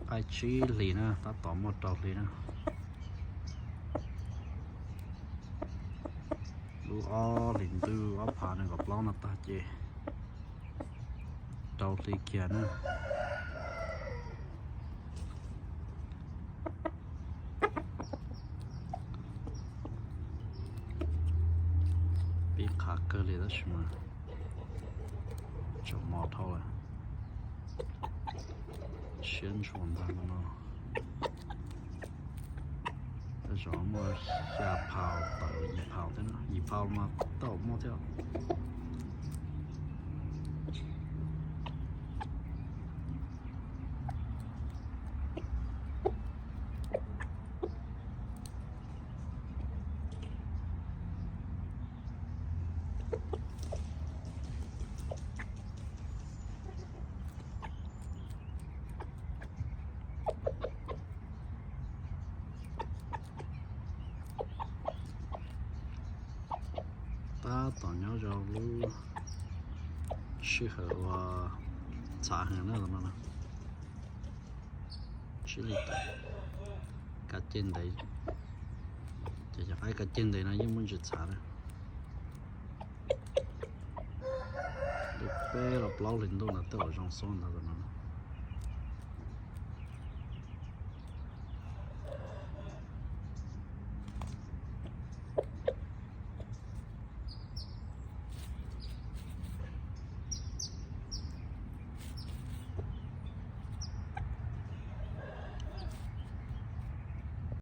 Qaij tsib hlis na, tab tom muaj rau hli na. Lub ob hlis ntuj ob phav nees nkaum plaub no tag ces rau hli kiag na. Pib qhav kawg li tab sis mas tseem mos dhau lawm. Siab ntshua ntag no. Tej zaum muaj xya phaus tawm yim phaus thiab, yim phaus mas tau muaj thiab. Tab tom nyob rau lub sij hawm uas txhav heev na no. Tsib hlis tawm, kav ceg ntev, ces yog qaib kav ceg ntev no yeej muaj ntsis txhav na. Li peb los plaub hlis ntuj no tej zaum zoo xwb ntag no.